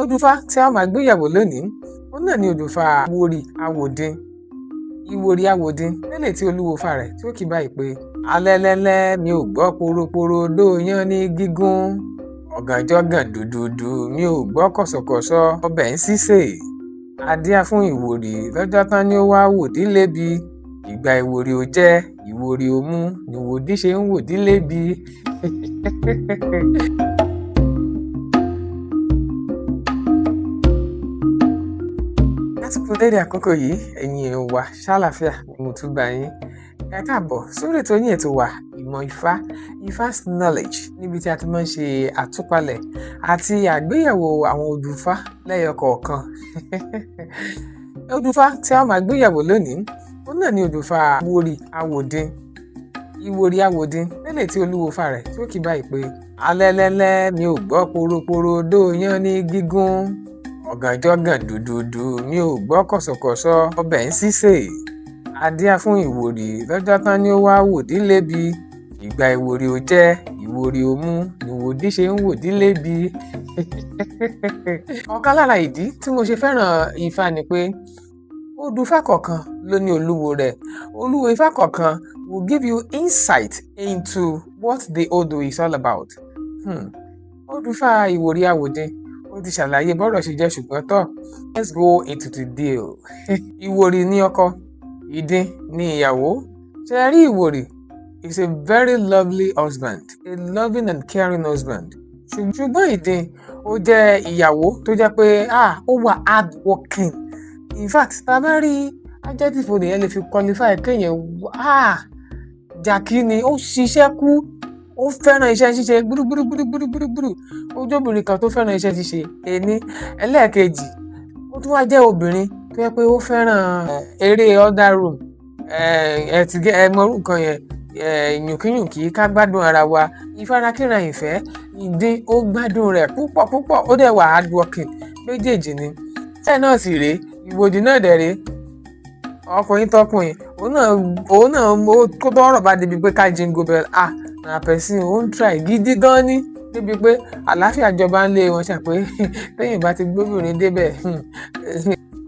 Odùfá tí a máa gbéyàwó lónìí, òun náà ni odùfá Ìwòrì Àwòdin. Ìwòrì Àwòdin lélẹ̀ tí olúwo fa rẹ̀ tí ó kì báyìí pé alẹ́lẹ́lẹ́ mi ò gbọ́ poroporo dóòyán ní gígùn, ọ̀gànjọ́gàn dùdùdù mi ò gbọ́ kọ̀sọ̀kọ̀sọ ọbẹ̀ ń sísè. Adíá fún Ìwòrì lọ́jọ́ tán ni ó wá wòdí lébi, ìgbà Ìwòrì ò jẹ, Ìwòrì ò mu, nìwòdí ṣe ń wòdí lébi. Lásìkò dédé àkókò yìí, ẹ̀yin èèyàn wa, ṣàlàáfíà ni mo tún bá yín. Ẹ káàbọ̀ sórí ètò yín, ètò wa, Ìmọ̀ Ifá, Ifá's Knowledge, níbi tí a ti máa ń ṣe àtúpalẹ̀ àti àgbéyẹ̀wò àwọn odùfá lẹ́yọ kọ̀ọ̀kan. Odùfá tí a máa gbéyẹ̀wò lónìí, òun náà ni odùfá Ìwòrì Àwòdin. Ìwòrì Àwòdin lélẹ̀ tí olúwo fa rẹ̀ tí ó kì báyìí pé alẹ́lẹ́lẹ́ mi ò gbọ́ poroporo dóòyán ní gígùn, ọ̀gànjọ́gàn dùdùdù mi ò gbọ́ kọ̀sọ̀kọ̀sọ ọbẹ̀ ń sísè. Adíá fún Ìwòrì lọ́jọ́ tán ni ó wá wòdí lébi, ìgbà Ìwòrì ò jẹ, Ìwòrì ò mu, nìwòdí ṣe ń wòdí lébi. Ọ̀kan lára ìdí tí mo ṣe fẹ́ràn Ifá ni pé odùfá kọ̀ọ̀kan ló ní olúwo rẹ̀. Olúwo Ifá kọ̀ọ̀kan will give you insight into what the Odù is all about. Odùfá Ìwòrì Àwòdin ó ti ṣàlàyé bọ́rọ̀ ṣe jẹ́, ṣùgbọ́n tọ́, let's go into the deal. Ìwòrì ní ọkọ, Ìdin ní ìyàwó. Ṣe rí, Ìwòrì is a very lovely husband, a loving and caring husband. Ṣùgbọ́n Ìdin, ó jẹ́ ìyàwó tó jẹ́ pé ó wà hard working. In fact, tá a bá rí adjective wo nìyẹn lè fi qualify kéèyàn, jàkí ni. Ó ṣiṣẹ́ kú, ó fẹ́ràn iṣẹ́ ṣíṣe gbúrúgbúrúgbúrúgbúrú. Ó jẹ́ obìnrin kan tó fẹ́ràn iṣẹ́ ṣíṣe. Ení ẹlẹ́ẹ̀kejì, ó tún wá jẹ́ obìnrin tó jẹ́ pé ó fẹ́ràn eré other room. Ẹ ti ẹ mọ orú nǹkan yẹn, yùnkíyùnkí, ká gbádùn ara wa, ìfarakínra ìfẹ́. Ìdin ó gbádùn rẹ̀ púpọ̀ púpọ̀, ó dẹ̀ wà hard working. Méjèèjì ni. Bẹ́ẹ̀ náà sì rèé, Ìwòdì náà dẹ̀ rèé, ọkùnrin tọkùnrin, òun náà kó tọ́rọ̀ bá débi pé ká jingle bell, na person ó ń try gidi gan ni, débi pé àlàáfíà jọba ń lé wọn ṣàpé. Téèyàn bá ti gbóbìnrin débẹ̀,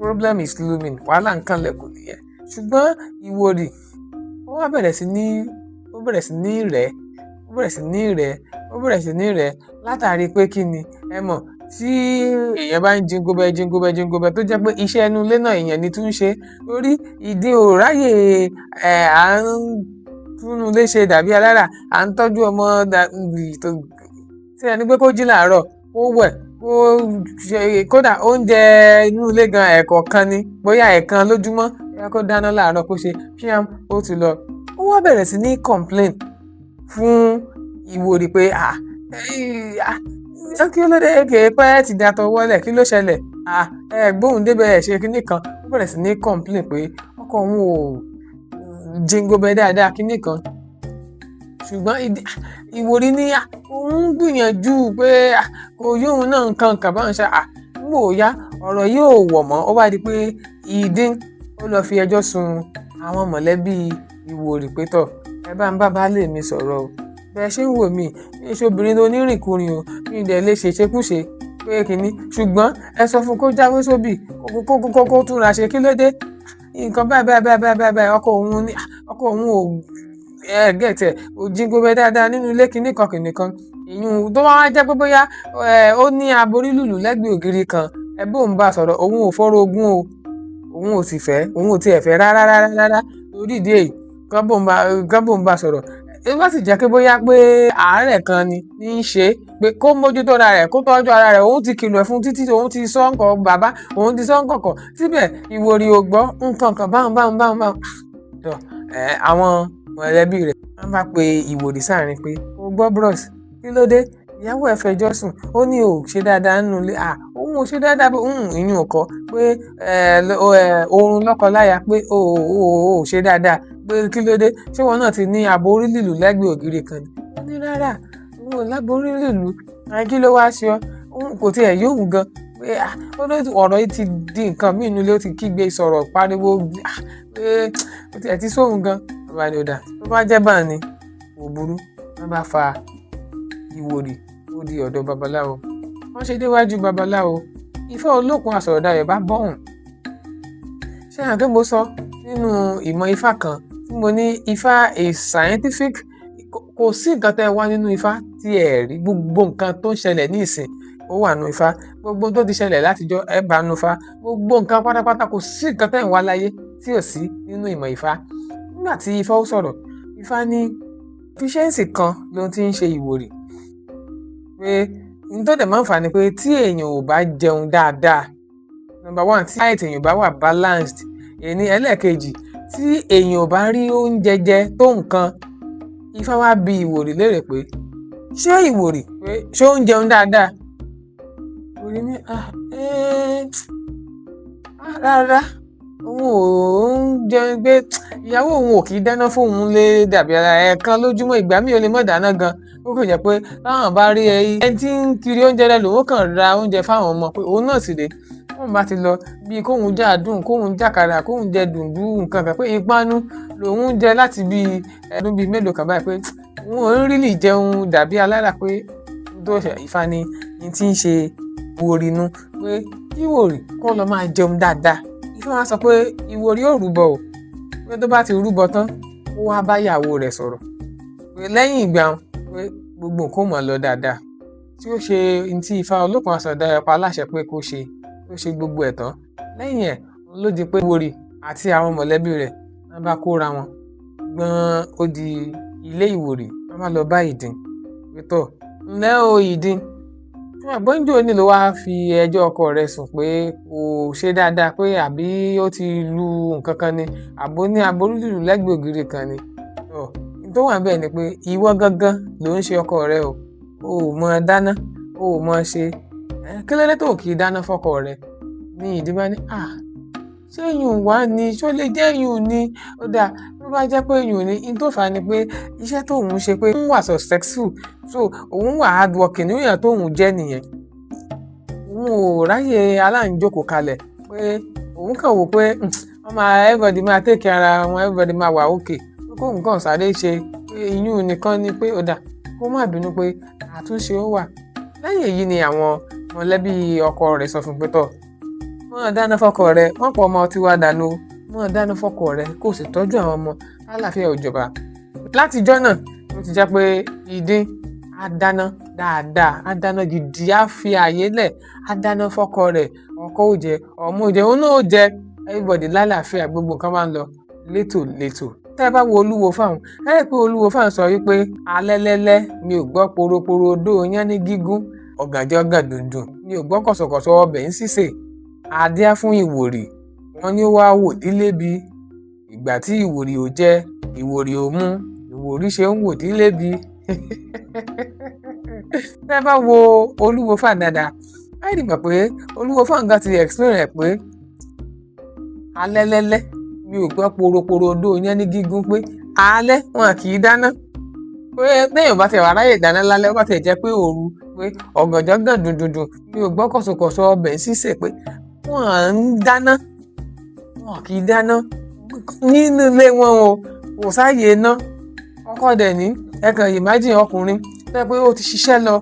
problem is looming, wàhálà ń kànlẹ̀kùn nìyẹn. Ṣùgbọ́n Ìwòrì, ó wá bẹ̀rẹ̀ sí ní ó bẹ̀rẹ̀ sí ní rẹ̀, ó bẹ̀rẹ̀ sí ní rẹ̀, ó bẹ̀rẹ̀ sí ní rẹ̀, látàrí pé kí ni, ẹ mọ̀ tí èèyàn bá ń jingle bell, jingle bell, jingle bell, tó jẹ́ pé iṣẹ́ inú ilé náà èèyàn ni tún ń ṣe, torí Ìdin ò ráyè ẹ̀, à ń túnú ilé ṣe dàbí alára, à ń tọ́jú ọmọ, tí ẹni pé kó jí làárọ̀, kó wẹ̀, kó ṣe, kódà oúnjẹ inú ilé gan, ẹ̀ẹ̀kọ̀ọ̀kan ni, bóyá ẹ̀ẹ̀kan lójúmọ́, bóyá kó dáná láàárọ̀, kó ṣe píam, ó ti lọ. Ó wá bẹ̀rẹ̀ sí ní complain fún Ìwòrì pé, ah, kí ló dé kèé pẹ́ ti dàtọ̀ wọlé? Kí ló ṣẹlẹ̀? Ah, ẹ gbóhùn débẹ̀, ẹ ṣe kinní kan. Ó bẹ̀rẹ̀ sí ní complain pé ọkọ òun ò jingle bell dáadáa, kinní kan. Ṣùgbọ́n Ìwòrì ní òun ń gbìyànjú pé kò yóò náà nǹkan kan báwọn ṣe ń wò ó yá. Ọ̀rọ̀ yìí ò wọ̀ mọ́. Ó wá di pé Ìdin ó lọ fi ẹjọ́ sun àwọn mọ̀lẹ́bí Ìwòrì pé, tọ̀, ẹ bá ń bá baálé mi sọ̀rọ̀ o. Bẹ́ẹ̀ ṣe ń wò mí, mi ṣe obìnrin onírìnkùnrin o, mi dẹ̀ lè ṣe ìṣekúṣe pé kínní, ṣùgbọ́n ẹ sọ fún kó jáwé sóbì, kó túnra ṣe. Kí ló dé? Nǹkan báyìí báyìí báyìí báyìí báyìí, ọkọ òun ní ọkọ òun ò ẹ gẹ̀tẹ̀ ò jingle bell dáadáa nínú ilé, kinní kan kinní kan. Ìyún tó wá jẹ́ pé bóyá ó ní aborí lùlù lẹ́gbẹ̀ẹ́ ògiri kan, ẹ bóun bá sọ̀rọ̀. Òun ò fọ́rọ̀ ogún o, òun ò sì fẹ́, òun ò tiẹ̀ fẹ́ rárá rárá rárá. Torí ìdí èyí, kán bóun bá sọ̀rọ̀. Ó bá sì jẹ́ pé bóyá pé àárẹ̀ kan ni ní í ṣe, pé kó mójútó ara rẹ̀, kó tọ́jú ara rẹ̀. Òun ti kìlọ̀ fún títí, òun ti sọ nǹkan bàbá òun ti sọ nǹkan kan, síbẹ̀ Ìwòrì ò gbọ́, nǹkan kan báhùn báhùn báhùn báhùn. Tọ́ ẹ, àwọn mọ̀lẹ́bí rẹ̀ wọ́n bá pe Ìwòrì sáàrin pé, o gbọ́, bros, kí ló dé? Ìyàwó ẹ̀ fẹjọ́ sùn, ó ní ò ṣe dáadáa nínú ilé. Òun ò ṣe dáadáa pé ìyún ò kọ́ pé oorun lọ́kọ-láya, pé o ò ṣe dáadáa, pé kí ló dé? Ṣé wọn náà ti ní aborí lílù lẹ́gbẹ̀ẹ́ ògiri kan ni? Ó ní rárá, òun ò láborí lílù. Kí ló wá ṣe ọ́? Òun kò tiẹ̀ yóò gan pé ó ní ọ̀rọ̀ yìí ti di nǹkan míì nínú ilé, ó ti kígbe sọ̀rọ̀ pariwo pé ó tiẹ̀ ti sóhun gan. Wọ́n bá ní ó dáa, tó bá jẹ́ báà ni, kò burú. Wọ́n bá fa Ìwòrì, ó di ọ̀dọ̀ babaláwo. Wọ́n ṣe déwájú babaláwo. Ifá Olókun Asọ̀rọ̀dayọ̀ bá bọ́hùn. Ṣé àwọn pé mo sọ nínú ìmọ̀ Ifá kan tí mo ní Ifá is scientific? Kò sí nǹkan tẹ́ ẹ wá nínú Ifá tí ẹ rí. Gbogbo nǹkan tó ń ṣẹlẹ̀ ní ìsìn, ó wà nínú Ifá. Gbogbo tó ti ṣẹlẹ̀ látijọ́, ẹ bá nínú Ifá. Gbogbo nǹkan pátápátá, kò sí nǹkan tẹ́ ẹ̀ ń wá láyé tí ò sí nínú ìmọ̀ Ifá. Nígbà tí Ifá ó sọ̀rọ̀, Ifá ní deficiency kan ló ti ń ṣe ìwòrì, pé n tó dẹ̀ máa ń fà ni pé tí èèyàn ò bá jẹun dáadáa, number one, tí diet èèyàn ò bá wà balanced èní, ẹlẹ́ẹ̀kejì, tí èèyàn ò bá rí oúnjẹ jẹ tó nǹkan. Ifá wá bi ìwòrì léèrè pé ṣé ìwòrì, pé ṣé ó ń jẹun dáadáa? Ìwòrì ní, "Ah, rárá, òun ò ń jẹun," pé ìyàwó òun ò kì í dáná fóun lé dàbí ara ẹ̀ẹ̀kan lójúmọ́, ìgbà míì ó lè má dáná gan. Ó kàn jẹ́ pé táwọn bá rí ẹni tí ń kiri oúnjẹ rẹ, lòun kàn ra oúnjẹ fáwọn ọmọ, pé òun náà sì rèé, tóun bá ti lọ bíi kóun jàdùn, kóun jàkàrà, kóun jẹ dùndú, nǹkan kan, pé ìpanu lòun jẹ láti bíi ẹdún bíi mélòó kan báyìí, pé òun ò ń rí jẹun dàbí alára. Pé tó ṣe Ifá ní ní tí ń ṣe ìwòrì nu, pé kí ìwòrì kó lọ máa jẹun dáadáa. Ifá wá sọ pé ìwòrì ò rúbọ o, pé tó bá ti rúbọ tán, ó wá bá ìyàwó rẹ̀ sọ̀rọ̀, pé lẹ́yìn ìgbà pé gbogbo nǹkan ó máa lọ dáadáa. Tí ó ṣe ní tí Ifá Olókun Asọ̀rọ̀dayọ̀ pa láṣẹ pé kó ṣe, ó ṣe gbogbo ẹ̀ tán. Lẹ́yìn ẹ̀ ló di pé ìwòrì àti àwọn mọ̀lẹ́bí rẹ̀, wọ́n bá kóra wọn gbọ́n, ó di ilé ìwòrì. Wọ́n bá lọ bá ìdin pé, "Tọ̀ ǹlẹ́ o, ìdin, àgbọ́njò ní ló wáá fi ẹjọ́ ọkọ rẹ̀ sùn pé kò ṣe dáadáa, pé àbí ó ti lu nǹkan kan ni, àbó ní aborúlùlù lẹ́gbẹ̀ẹ́ ògiri kan ni. Tọ̀ tó wà níbẹ̀ ni pé ìwọ gangan ló ń ṣe ọkọ rẹ o, ò mọ dáná, o ò mọ ṣe. Kí ló dé tó kì í dáná fọ́kọ rẹ?" Ní ìdí bá ní, "À, ṣé yùn wá ni? Ṣó lè jẹ́ yùn ni? Ó dáa, tó bá jẹ́ pé yùn ni, n tó fà á ni pé iṣẹ́ tóun ṣe, pé òun wà successful, so òun wà hard working, níyàn tóun jẹ́ nìyẹn, òun ò ráyè aláǹjókòó kalẹ̀, pé òun kàn wò pé wọ́n máa, everybody máa take care ara wọn, everybody máa wà okay, pé kóun kàn sáré ṣe, pé iyún nìkan ni, pé ó dáa, kó má bínú, pé àtúnṣe ó wà." Lẹ́yìn èyí ni àwọn mọ̀lẹ́bí ọkọ rẹ̀ sọ fún pé, "Tọ̀, mọ́ dáná fọ́kọ rẹ̀, wọ́n pọ̀ ọmọ tiwa dànù, mọ́ dáná fọ́kọ rẹ̀, kó o sì tọ́jú àwọn ọmọ, lálàáfíà òjọba." Látijọ́ náà ló ti jẹ́ pé ìdín á dáná dáadáa, á dáná gidi, á fi ààyè lẹ̀, á dáná fọ́kọ rẹ̀, ọkọ ó jẹ, ọmọ ó jẹ, òun náà ó jẹ, everybody lálàáfíà, gbogbo nǹkan máa ń lọ létòlétò. Tẹ́ ẹ bá wo Olúwo fáwọn, ẹ rí i pé Olúwo fáwọn sọ wípé alẹ́lẹ́lẹ́ mi ò gbọ́ poroporo odó yán ní gígún, ọ̀gànjọ́ gàn dùndùn mi ò gbọ́ kọ̀sọ̀kọ̀sọ̀ ọbẹ̀ ń sísè, adíá fún ìwòrì, wọn ní ó wá wò dílé bi, ìgbà tí ìwòrì ò jẹ, ìwòrì ò mu, ìwòrì ṣe ń wò dílé bi. Tẹ́ ẹ bá wo Olúwo fáwọn dáadáa, ẹ rí mọ̀ pé Olúwo fáwọn gan ti explain rẹ̀ pé alẹ́lẹ́lẹ́ mi ò gbọ́ poroporo odó yẹn ní gígún, pé alẹ́ wọn kì í dáná, pé téèyàn bá ti wà ráyè dáná lálẹ́, ó bá ti jẹ́ pé òru, pé ọ̀gànjọ́ gàn dùndùndùn mi ò gbọ́ kọ̀sọ̀kọ̀sọ̀ ọbẹ̀ ń sísè, pé wọ́n à ń dáná, wọn kì í dáná nínú ilé wọn o, kò sáàyè iná. Ọkọ dẹ̀ ní, ẹ kàn imagine ọkùnrin tó yẹ pé ó ti ṣiṣẹ́ lọ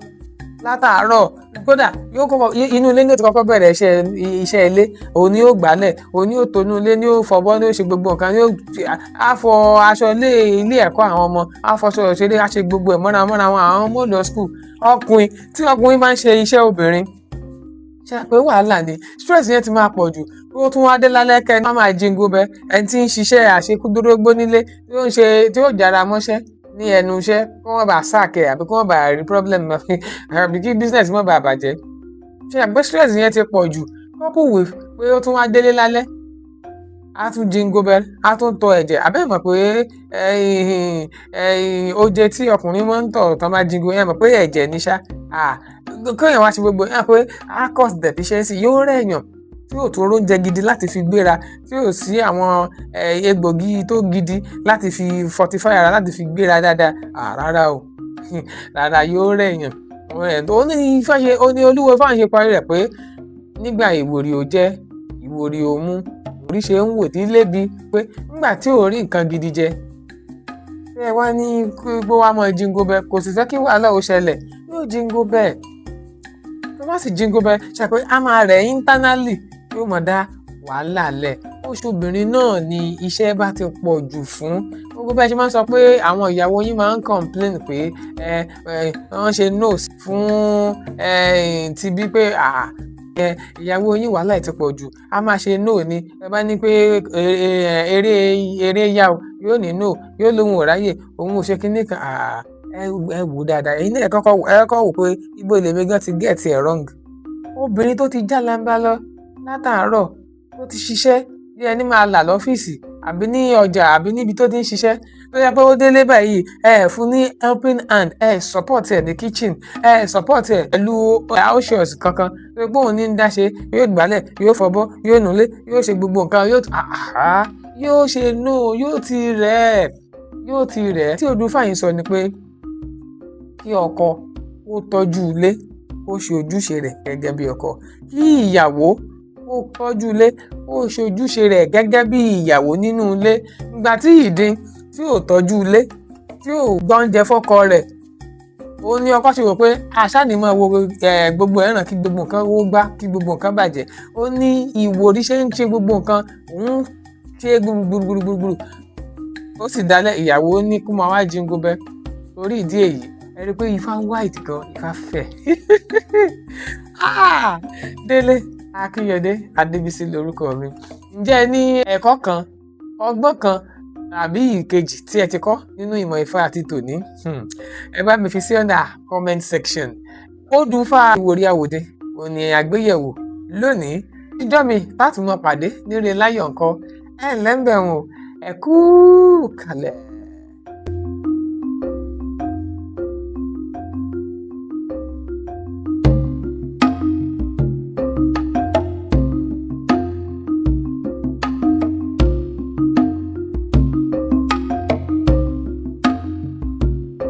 látàárọ̀, kódà yóò kọ́kọ́ inú ilé ní ó ti kọ́kọ́ bẹ̀rẹ̀ iṣẹ́ ilé, òun ni ó gbálẹ̀, òun ni ó tonú ilé, ni ó fọbọ́, ni ó ṣe gbogbo nǹkan, ni ó á fọ aṣọ ilé ilé ẹ̀kọ́ àwọn ọmọ, á fọṣọ ìṣeré, á ṣe gbogbo ẹ̀ mọ́ra mọ́ra wọn, àwọn ọmọ lọ school. Ọkùnrin, tí ọkùnrin bá ń ṣe iṣẹ́ obìnrin, ṣe pé wàhálà ni, stress yẹn ti máa pọ̀ jù. Ó tún wá dé lálẹ́, kẹ́ ẹ máa jingo bẹ ẹni tí ń ṣiṣẹ́ àṣekúdórógbó nílé, tí ó ń ṣe, tí ó jára mọ́ṣẹ́ ní ẹnu iṣẹ́, kí wọ́n bá sack ẹ̀, àbí kí wọ́n bá rí problem, àbí kí business má bàa bàjẹ́. Ṣe àgbẹ̀ stress yẹn ti pọ̀ jù, couple with pé ó tún wá délé lálẹ́, á tún jingo bẹ, á tún tọ ẹ̀jẹ̀. Àbẹ́ mọ̀ pé oje tí ọkùnrin máa ń tọ̀ tán bá jingo yẹn, mọ̀ pé ẹ̀jẹ̀ ní ṣá, kéèyàn wá ṣe gbogbo yẹn, pé á cause deficiency, yóò rẹ̀yàn, tí ò tún róúnjẹ gidi láti fi gbéra, tí ò sí àwọn egbògi tó gidi láti fi fortify ara, láti fi gbéra dáadáa. Rárá o, rárá, yóò rẹ̀yàn. Ó ní Ifá ṣe, ó ní Olúwo Ifá ṣe parí rẹ̀ pé nígbà ìwòrì ò jẹ, ìwòrì ò mu, ìwòrì ṣe ń wò tí lébi, pé nígbà tí ò rí nǹkan gidi jẹ, ẹ wá ní kó wá mọ jingo bẹ, kò sì fẹ́ kí wàhálà ó ṣẹlẹ̀, yóò jingo bẹ́ẹ̀. Tó bá sì jingle bell, ṣe pé a máa rẹ̀ internally, yóò mọ̀ dá wàhálà lẹ̀. Oṣù obìnrin náà ni iṣẹ́ bá ti pọ̀ jù fún. Gbogbo bẹ́ẹ̀ ṣe máa ń sọ pé àwọn ìyàwó yín máa ń complain pé ẹ ẹ wọ́n ṣe no fún ẹ ti bí pé ẹ ìyàwó yín, wàhálà ẹ̀ ti pọ̀ jù, a máa ṣe no ni. Ẹ bá ní pé eré eré yá o, yóò ní no, yóò lóun ò ráyè, òun ò ṣe kinní kan. Ẹ wò dáadáa, ẹ̀yin náà ẹ kọ́kọ́ wò pé ibo lèmi gan ti get ẹ̀ wrong. Obìnrin tó ti já lamba lọ látàárọ̀, tó ti ṣiṣẹ́ bí ẹni máa là lọ́fíìsì àbí ní ọjà àbí níbi tó ti ń ṣiṣẹ́, tó yẹ pé ó délé báyìí, ẹ fún ní helping hand, ẹ support ẹ ní kitchen, ẹ support ẹ pẹ̀lú house chores kankan, tó yẹ pé òun ní ń dá ṣe, yóò gbálẹ̀, yóò fọbọ́, yóò nulẹ̀, yóò ṣe gbogbo nǹkan, yóò ṣe no, yóò ti rẹ̀ ẹ́, yóò ti rẹ̀ ẹ́. Tí odù fàyín sọ ni pé kí ọkọ kó tọ́jú ilé, kó ṣe ojúṣe rẹ̀ gẹ́gẹ́ bí ọkọ, kí ìyàwó kó tọ́jú ilé, kó ṣe ojúṣe rẹ̀ gẹ́gẹ́ bí ìyàwó nínú ilé. Ìgbà tí ìdin tí ò tọ́jú ilé, tí ò gbọ́únjẹ fọ́kọ rẹ̀, ó ní ọkọ ṣe wò pé àṣà ni máa wo gbogbo ẹ̀ràn, kí gbogbo nǹkan ó gbá, kí gbogbo nǹkan bàjẹ́. Ó ní ìwòrí ṣe ń ṣe gbogbo nǹkan, òun ṣe gbùrùgbùrùgbùrù, ó sì dálẹ̀, ìyàwó ní kó máa wá jingo bẹ́. Torí ìdí èyí, ẹ rí i pé Ifá wide gan, Ifá fẹ̀. Ah! Délé Akínyẹdé Adébísí lórúkọ mi. Ǹjẹ́ ẹ ní ẹ̀kọ́ kan, ọgbọ́n kan tàbí ìkejì tí ẹ ti kọ́ nínú ìmọ̀ Ifá àti tòní? Ẹ bá mi fi sí under comment section. Odù Ifá Ìwòrí Àwòdì òní àgbéyẹ̀wò lónìí. Ìjọ́ mi láti mọ pàdé níre láyọ̀ ńkọ́. Ẹ ǹlẹ́ ń bẹ̀ wọ̀n, ẹ kú kàlẹ̀.